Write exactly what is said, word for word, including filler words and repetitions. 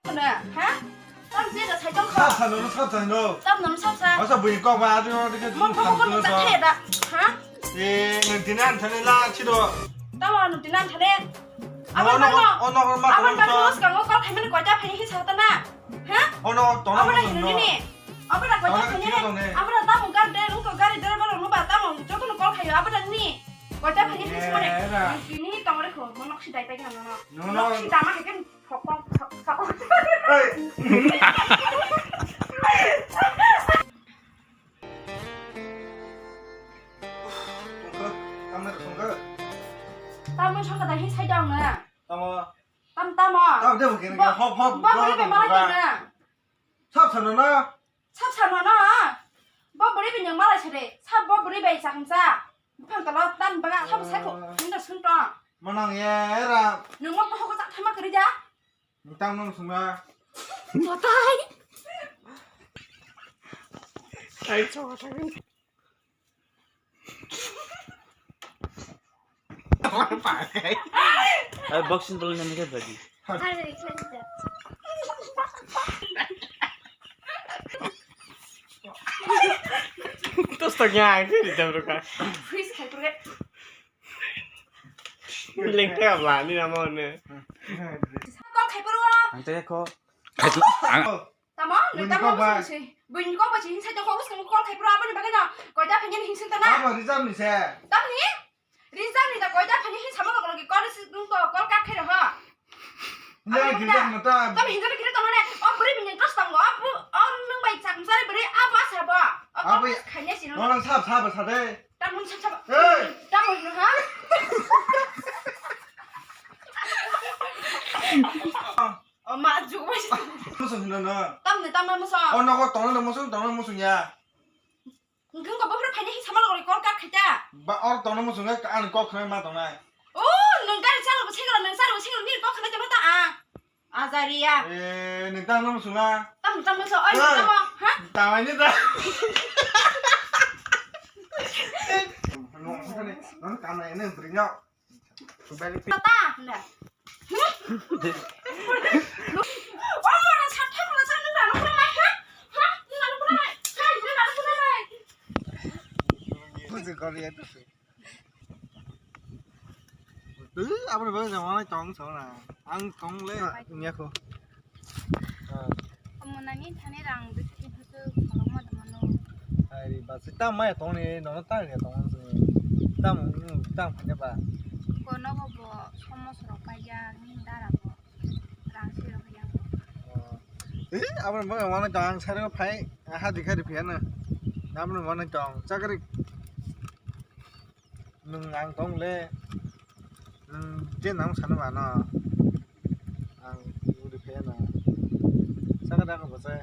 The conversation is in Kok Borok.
Na, ha? Tam je da sai tong kha. Sab sa no, sab sa no. Tam no sab sa. Asa bui kok ba adi no dikhe. Mon kok kok no ta khe da. Ha? E, nang tini an thani la chido. Tam no tini an thani. Aban ba no. Ono hor ma. Aban ba no. Skang ko kol khaimani koi ta phani hi sa ta na. Ha? Ono tono. Aban no ni. Aban da koi ta phani. Aban da tam gar de, ko gari driver no ba tam joto no kol khayo aban da ni. Koi ta phani hi sa mane. Tini tong re kho, mo nok si dai ta kha no. No, no. Nok si dama hai ke. Hey. Tongkha, tamo tongkha. Tamo songkha da hin sai dong na. Tamo. Tam tamo. Tam de bukin hop hop. Ba ba be malai na. Sab sana na. Sab sana na. Bo bwrwi bai nwng malai sade. Sab bo bwrwi bai chakmsa. Buphang talo tam baga sabo saikho. Nda sun to. Manang ye ra. Nwng mo bohogo chak thama kwrwi ja. Tang nung sungma. Motai. Ai cho ta. Ai boxing tolo nani ka bagi. Tos to nya ke di jam ruka. Freeze khai pura. Lengte abla ni namo ne. Kol khai pura. Ang te ko. Tamo, nung tamo sungsi. Buini kok ba si hinsa jokho uskang kol khai pura aboni bagwi no. Koita phangin hinsin tana. Abo rijam ni se. Tamni? Rijang ni da koi da phani hin sama logi logi kol si nung to kol kat khai rw ha. Hinjana giri tong ta. Tam hinjana giri tong ne. O bwrwi bini trust tong o. O nung bai chak msari bwrwi a ba sa ba. O kol khanya si no. Nang sab sab sa de. Tam hun sab sab. Hey. Tam hun ha. O ma ju bai si. Musu hino no. Tam ne tam musu. O nogo tong no musu tong no musu ya. Hwnkhe wngkha bophuru phaina hing sama logori kol kak khaita. Ba or tongna muchungo ani kok khna ma tongnai. O nwng gari chalo bo sengro nwng chalo bo sengro nini kok khna jama ta ang. Ajariya. Eh, nwng tamo muchunga. Tam tam mucho oi tamo ha? Tamai ni da. Nwng kanai nwng bringo. Tata, na. O, na, sa, tha, pula, sa, nung, na, nung, na, ha? Ha? Nung, na, nung, na, ha? Nung, na, nung, na, ha? Buji kori ya tu. Tu, apa ni bang, jangan tong, so na. Ang tong le, ini aku. Omo nani thani rang dui tin husu kolokma da mano. Ari ba si tam maya tong ni nono ta ya tong si. Tam tam phanya ba. Kono ko bo somos rok paija ni dara bo rang si rok ya. Eh, abang bang mana tong sari phai ha dikha di phiya na. Nam mana tong chakri. Nwng ang tong le, nwng je nang sana mano, ang uri pheno, saka da ko bachai.